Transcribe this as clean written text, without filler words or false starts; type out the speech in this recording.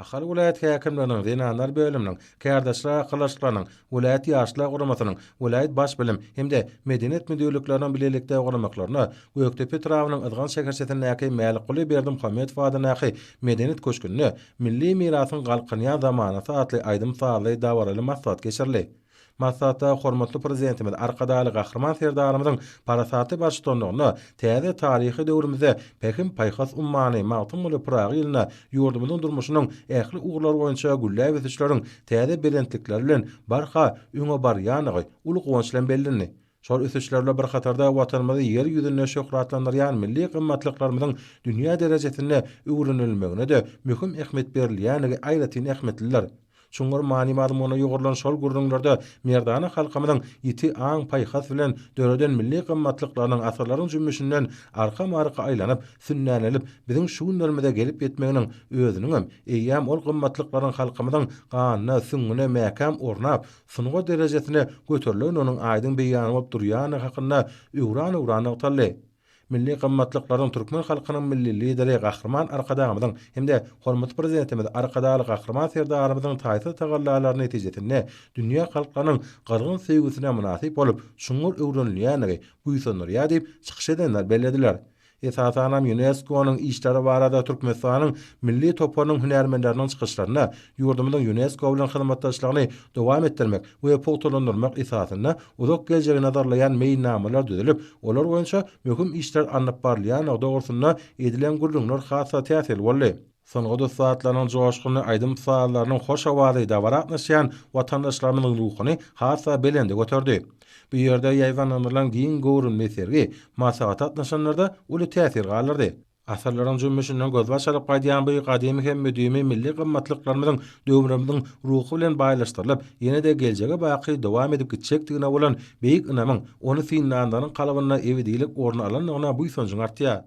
Ahal welaýat häkimliginiň Zenanlar bölüminiň, Kärdeşler arkalaşyklarynyň, welaýat Ýaşlar guramasynyň, welaýat Baş bilim hem-de medeniýet müdirlikleriniň bilelikde guramaklarynda Gökdepe etrabynyň Yzgan şäherçesindäki Mälikguly Berdimuhamedow adyndaky Medeniýet köşgünde Milli mirasyň galkynýan zamanasy atly aýdym-sazly dabaraly maslahat geçirildi. Maslahatda hormatly Prezidentimiz Arkadagly Gahryman Serdarymyzyň parasatly baştutanlygynda täze taryhy döwrümizde Pähim-paýhas ummany Magtymguly Pyragy ýylynda ýurdumyzyň durmuşynyň ähli ugurlary boýunça gülläp ösüşleriň täze belentlikleri bilen barha öňe barýandygy uly guwanç bilen bellendi. Şol ösüşler bilen bir hatarda Watanymyzy Ýer ýüzünde şöhratlandyrýan milli gymmatlyklarymyzyň dünýä derejesinde öwrenilmegine-de möhüm ähmiýet berilýändigi aýratyn ähmiýetlidir. Çuňňur many-mazmuna ýugrulan şol gürrüňlerde merdana halkymyzyň ýiti aň-paýhas bilen döreden milli gymmatlyklarynyň asyrlaryň jümmüşinden arkama-arka aýlanyp, sünnänelip, biziň şu günlerimize gelip ýetmeginiň özüniňem eýýäm ol gymmatlyklaryň halkymyzyň ganyna, süňňüne mäkäm ornap, sungat derejesine göterilendiginiň aýdyň beýany bolup durýandygy hakynda öwran-öwran nygtaldy. Milli gymmatlyklaryň türkmen halkynyň Milli Lideri Gahryman Arkadagymyzyň hem-de hormatly Prezidentimiz Arkadagly Gahryman Serdarymyzyň taýsyz tagallalary netijesinde dünýä halklarynyň gyzgyn söýgüsine mynasyp bolup, çuňňur öwrenilýändigi buýsandyrýar diýip, çykyş edenler bellediler. Esasanam ÝUNESKO-nyň işleri barada Türkmenistanyň milli toparynyň hünärmenleriniň çykyşlarynda ýurdumyzyň ÝUNESKO bilen hyzmatdaşlygyny dowam etdirmek we pugtalandyrmak esasynda uzak geljegi nazarlaýan meýilnamalar düzülip, olar boýunça möhüm işler alnyp barylýandygy dogrusynda edilen gürrüňler has-da täsirli boldy. Sungat ussatlarynyň joşgunly aýdym-sazlarynyň hoş owazy dabara gatnaşýan watandaşlarymyzyň ruhuny has-da belende göterdi. Bu ýerde ýaýbaňlandyrylan giň göwrümli sergi maslahata gatnaşanlarda uly täsir galdyrdy. Asyrlaryň jümmüşinden gözbaş alyp gaýdýan bu gadymy hem müdimi milli gymmatlyklarymyzyň döwrümiziň ruhy bilen baýlaşdyrylyp, ýene-de geljege baky dowam edip gitjekdigine bolan beýik ynamyň ony synlanlaryň kalbynda ebedilik orun alandygyna buýsanjyň artýar.